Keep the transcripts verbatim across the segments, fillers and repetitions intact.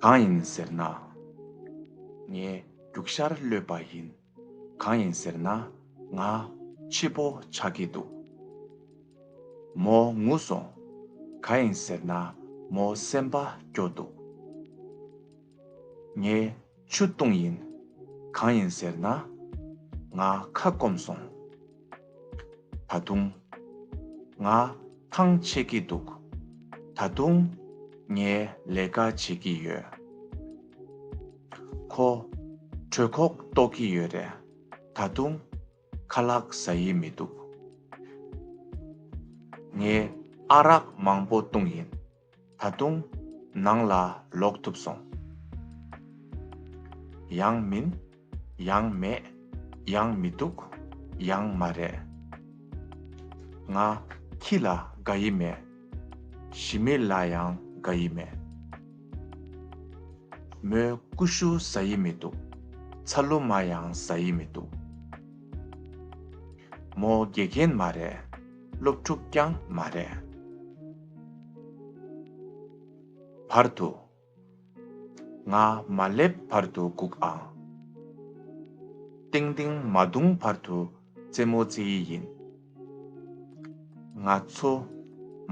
གང་ཡིན་ཟེར་ན། ངས་རྒྱུག་ཤར་གློད་པ་ཡིན། གང་ཡིན་ཟེར་ན། ང་འཆི་འཕོ་ཆགས་ཀྱི་འདུག་མོ་ངུ་སོང་། གང་ཡིན་ཟེར་ན། མོ་སེམས་པ་སྐྱོ་འདུག་ངས་ཆུ་བཏུང་ཡིན། གང་ཡིན་ཟེར་ན། ང་ཁ་སྐོམ་སོང་། ད་དུང་། ང་ཐང་ཆད་ཀྱི་འདུག་ད་དུང་ངས་ལས་ཀ་བྱེད་ཀྱི་ཡོད། ཁོ་གྲོད་ཁོག་ལྟོགས་ཀྱི་ཡོད་རེད། ད་དུང་ཁ་ལག་ཟ་ཡི་མི་འདུག་ངས་ཨ་རག་མང་པོ་བཏུང་ཡིན། ད་དུང་ནང་ལ་ལོག་ཐུབ་སོང་། ཡང་མིན། ཡང་མེད། ཡང་མི་འདུག་ཡང་མ་རེད། ང་ཁྱི་ལ་དགའ་ཡི་མེད། ཞི་མི་ལ་ཡང་དགའ་ཡི་མེད། མོས་ཀུ་ཤུ་ཟ་ཡི་མི་འདུག་ཚ་ལུ་མ་ཡང་ཟ་ཡི་མི་འདུག་མོ་དགེ་རྒན་མ་རེད། སློབ་ཕྲུག་ཀྱང་མ་རེད། བར་དུ། ང་མ་སླེབས་བར་དུ་སྒུག་ཨང་། ཏིང་ཏིང་མ་བརྡུངས་བར་དུ་རྩེད་མོ་རྩེ་ཡི་ཡིན། ང་ཚོ་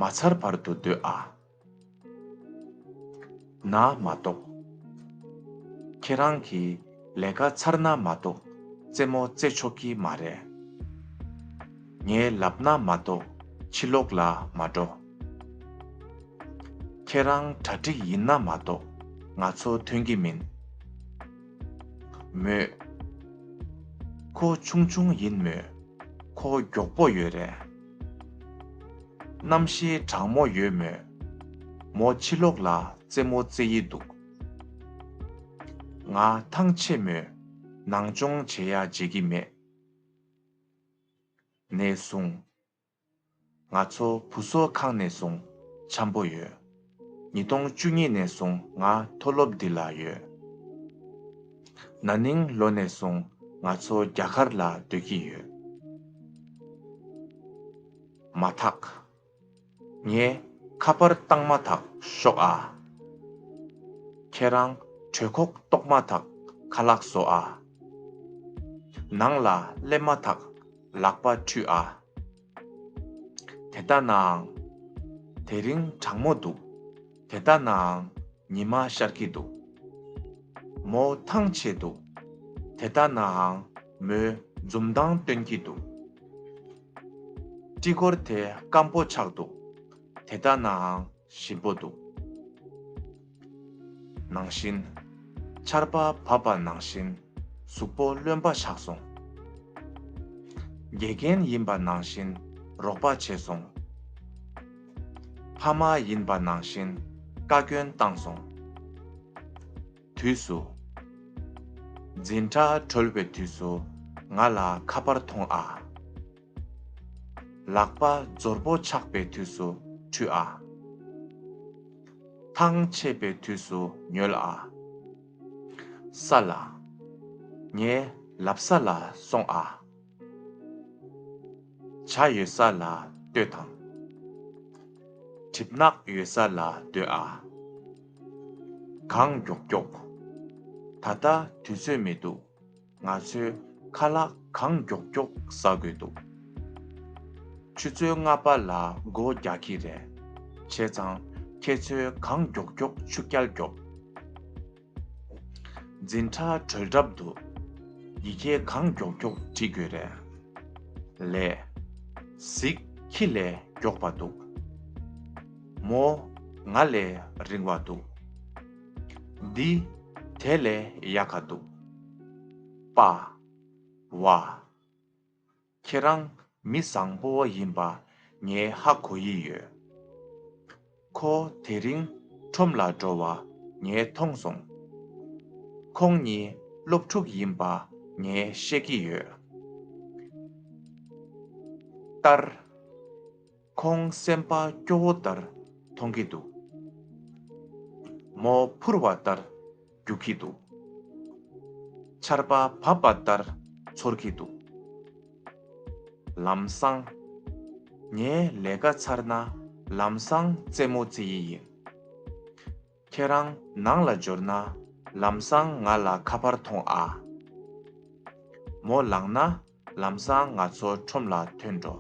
མ་ཚར་བར་དུ་སྡོད་ཨ། ན་མ་གཏོགས། ཁྱེད་རང་གིས་ལས་ཀ་ཚར་ན་མ་གཏོགས་རྩེད་མོ་རྩེ་ཆོག་གི་མ་རེད། ངས་ལབ་ན་མ་གཏོགས་ཕྱི་ལོགས་ལ་མ་འགྲོ། ཁྱེད་རང་གྲ་སྒྲིག་ཡིན་ན་མ་གཏོགས་ང་ཚོ་ཐོན་གྱི་མིན། མོས། ཁོ་ཆུང་ཆུང་ཡིན་མོད། ཁོ་མགྱོགས་པོ་ཡོད་རེད། གནམ་གཤིས་གྲང་མོ་ཡོད་མོད། མོ་ཕྱི་ལོགས་ལ་རྩེད་མོ་རྩེ་ཡི་འདུག་ང་ཐང་ཆད་མོད། ནང་སྦྱོང་བྱེད་ཡ་བྱེད་ཀྱི་མེད། ནས་བཟུང་། ང་ཚོ་བུ་གསོ་ཁང་ནས་བཟུང་འཆམ་པོ་ཡོད། ཉིས་སྟོང་བཅུ་གཉིས་ནས་བཟུང་ང་མཐོ་སློབ་འདི་ལ་ཡོད། ན་ནིང་ལོ་ནས་བཟུང་ང་ཚོ་རྒྱ་གར་ལ་སྡོད་ཀྱི་ཡོད། མ་ཐག་ངས་ཁ་པར་བཏང་མ་ཐག་ཤོག་ཨ། ཁྱེད་རང་གྲོད་ཁོག་ལྟོགས་མ་ཐག་ཁ་ལག་བཟོ་ཨ། ནང་ལ་སླེབས་མ་ཐག་ལག་པ་འཁྲུད་ཨ། དེ་ལྟ་ནའང་། དེ་རིང་གྲང་མོ་འདུག་དེ་ལྟ་ནའང་ཉི་མ་ཤར་གྱི་འདུག་མོ་ཐང་ཆད་འདུག་དེ་ལྟ་ནའང་མོས་འཛུམ་མདངས་སྟོན་གྱི་འདུག་སྤྲི་གོར་དེ་སྐམ་པོ་ཆགས་འདུག་དེ་ལྟ་ནའང་ཞིམ་པོ་འདུག་ནང་བཞིན། ཆར་པ་བབས་པ་ནང་བཞིན་གཟུགས་པོ་རློན་པ་ཆགས་སོང་། དགེ་རྒན་ཡིན་པ་ནང་བཞིན་རོགས་པ་བྱས་སོང་། ཕ་མ་ཡིན་པ་ནང་བཞིན་བཀའ་བཀྱོན་བཏང་སོང་། དུས་སུ། འཛིན་གྲྭ་གྲོལ་བའི་དུས་སུ་ང་ལ་ཁ་པར་ཐོངས་ཨ། ལག་པ་འབྱོར་པོ་ཆགས་པའི་དུས་སུ་འཁྲུད་ཨ། ཐང་ཆད་པའི་དུས་སུ་ཉོལ་ཨ། ས་ལ། ངའི་ལབ་ས་ལ་སོང་ཨ། ཇ་ཡོད་ས་ལ་ལྟོས་དང་། གྲིབ་ནག་ཡོད་ས་ལ་སྡོད་ཨ། གངས་མགྱོགས་མགྱོགས། ད་ལྟ་དུས་ཚོད་མི་འདུག་ང་ཚོས་ཁ་ལག་གངས་མགྱོགས་མགྱོགས་ཟ་དགོས་འདུག་ཆུ་ཚོད་ལྔ་པ་ལ་སྒོ་རྒྱག་གི་རེད། བྱས་ཙང་ཁྱེད་ཚོས་གངས་མགྱོགས་མགྱོགས་ཆུ་རྐྱལ་རྒྱོབ། འཛིན་གྲྭ་གྲོལ་གྲབས་འདུག་ཡི་གེ་གངས་མགྱོགས་མགྱོགས་འབྲི་དགོས་རེད། ལས། གཟིག་ཁྱི་ལས་མགྱོགས་པ་འདུག་མོ་ང་ལས་རིང་བ་འདུག་འདི་དེ་ལས་ཡག་ག་འདུག་པ། བ། ཁྱེད་རང་མི་བཟང་པོ་ཡིན་པ་ངས་ཧ་གོ་ཡི་ཡོད། ཁོ་དེ་རིང་ཁྲོམ་ལ་འགྲོ་བ་ངས་མཐོང་སོང་། ཁོང་གཉིས་སློབ་ཕྲུག་ཡིན་པ་ངས་ཤེས་ཀྱི་ཡོད། ལྟར། ཁོང་སེམས་པ་སྐྱོ་བོ་ལྟར་མཐོང་གི་འདུག་མོ་འཕུར་བ་ལྟར་རྒྱུག་གི་འདུག་ཆར་པ་བབས་པ་ལྟར་ཚོར་གྱི་འདུག་ལམ་སང་། ངའི་ལས་ཀ་ཚར་ན་ལམ་སང་རྩེད་མོ་རྩེ་ཡི་ཡིན། ཁྱེད་རང་ནང་ལ་འབྱོར་ན་ལམ་སང་ང་ལ་ཁ་པར་ཐོངས་ཨ། མོ་ལངས་ན་ལམ་སང་ང་ཚོ་ཁྲོམ་ལ་ཐོན་འགྲོ།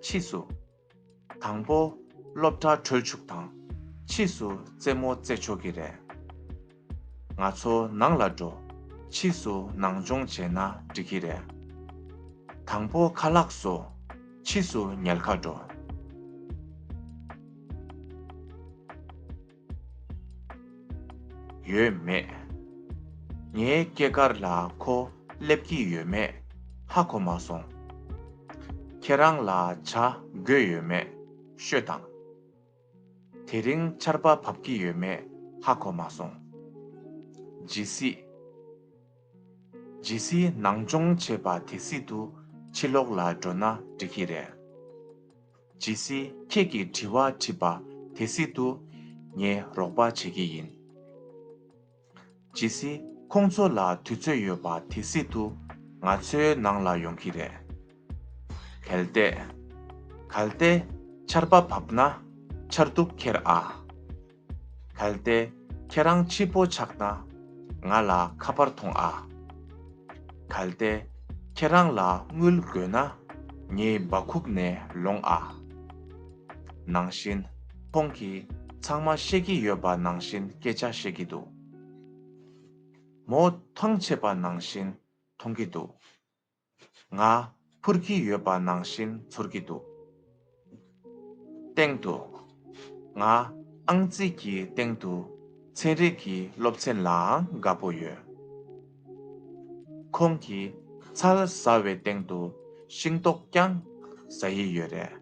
ཕྱིས་སུ། དང་པོ་སློབ་གྲྭ་གྲོལ་བཅུག་དང་ཕྱིས་སུ་རྩེད་མོ་རྩེ་ཆོག་གི་རེད། ང་ཚོ་ནང་ལ་འགྲོ། ཕྱིས་སུ་ནང་སྦྱོང་བྱས་ན་འགྲིག་གི་རེད། དང་པོ་ཁ་ལག་བཟོ། ཕྱིས་སུ་ཉལ་ཁ་འགྲོ། ཡོད་མེད། ངའི་སྐྱེས་སྐར་ལ་ཁོ་སླེབས་ཀྱི་ཡོད་མེད་ཧ་གོ་མ་སོང་། ཁྱེད་རང་ལ་ཇ་དགོས་ཡོད་མེད་ཤོད་དང་། དེ་རིང་ཆར་པ་བབས་ཀྱི་ཡོད་མེད་ཧ་གོ་མ་སོང་། ཇི་སྲིད། ཇི་སྲིད་ནང་སྦྱོང་བྱས་པ་དེ་སྲིད་དུ་ཕྱི་ལོགས་ལ་འགྲོ་ན་འགྲིག་གི་རེད། ཇི་སྲིད་ཁྱེད་ཀྱིས་དྲི་བ་དྲིས་པ་དེ་སྲིད་དུ་ངས་རོགས་པ་བྱེད་ཀྱི་ཡིན། ཇི་སྲིད་ཁོང་ཚོ་ལ་དུས་ཚོད་ཡོད་པ་དེ་སྲིད་དུ་ང་ཚོའི་ནང་ལ་ཡོང་གི་རེད། གལ་ཏེ། གལ་ཏེ་ཆར་པ་བབས་ན་ཆར་གདུགས་ཁྱེར་ཨ། གལ་ཏེ་ཁྱེད་རང་འཕྱི་པོ་ཆགས་ན་ང་ལ་ཁ་པར་ཐོངས་ཨ། གལ་ཏེ་ཁྱེད་རང་ལ་དངུལ་དགོས་ན་ངའི་སྦ་ཁུག་ནས་ལོངས་ཨ། ནང་བཞིན་ཁོང་གིས་ཚང་མ་ཤེས་ཀྱི་ཡོད་པ་ནང་བཞིན་སྐད་ཆ་བཤད་ཀྱི་འདུག་མོ་ཐང་ཆད་པ་ནང་བཞིན་མཐོང་གི་འདུག་ང་འཕུར་གྱི་ཡོད་པ་ནང་བཞིན་ཚོར་གྱི་འདུག་སྟེང་དུ། ང་ཨང་རྩིས་ཀྱི་སྟེང་དུ་ཚན་རིག་གི་སློབ་ཚན་ལའང་དགའ་པོ་ཡོད། ཁོང་གིས་ཚལ་ཟ་བའི་སྟེང་དུ་ཤིང་ཏོག་ཀྱང་ཟ་ཡི་ཡོད་རེད།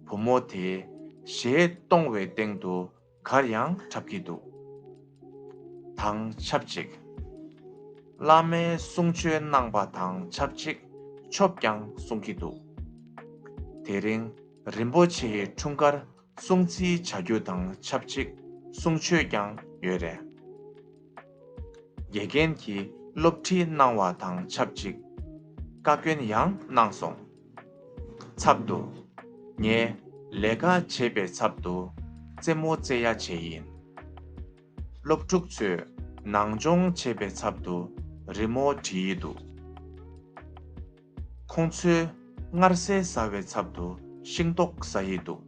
བུ་མོ་དེས་གཞས་གཏོང་བའི་སྟེང་དུ་གར་ཡང་འཁྲབ་ཀྱི་འདུག་དང་ཆབས་ཅིག་བླ་མའི་གསུང་ཆོས་གནང་པ་དང་ཆབས་ཅིག་ཆོབ་ཀྱང་གསུང་གི་འདུག་དེ་རིང་རིན་པོ་ཆེའི་འཁྲུངས་སྐར་སྲུང་བརྩི་བྱ་རྒྱུ་དང་ཆབས་ཅིག་གསུང་ཆོས་ཀྱང་ཡོད་རེད། དགེ་རྒན་གྱིས་སློབ་ཁྲིད་གནང་བ་དང་ཆབས་ཅིག་བཀའ་བཀྱོན་ཡང་གནང་སོང་། ཚབ་ཏུ། ངས་ལས་ཀ་བྱེད་པའི་ཚབ་ཏུ་རྩེད་མོ་རྩེ་ཡ་བྱས་ཡིན། སློབ་ཕྲུག་ཚོས་ནང་སྦྱོང་བྱེད་པའི་ཚབ་ཏུ་རི་མོ་བྲིས་ཡི་འདུག་ཁོང་ཚོས་མངར་ཟས་ཟ་བའི་ཚབ་ཏུ་ཤིང་ཏོག་ཟ་ཡི་འདུག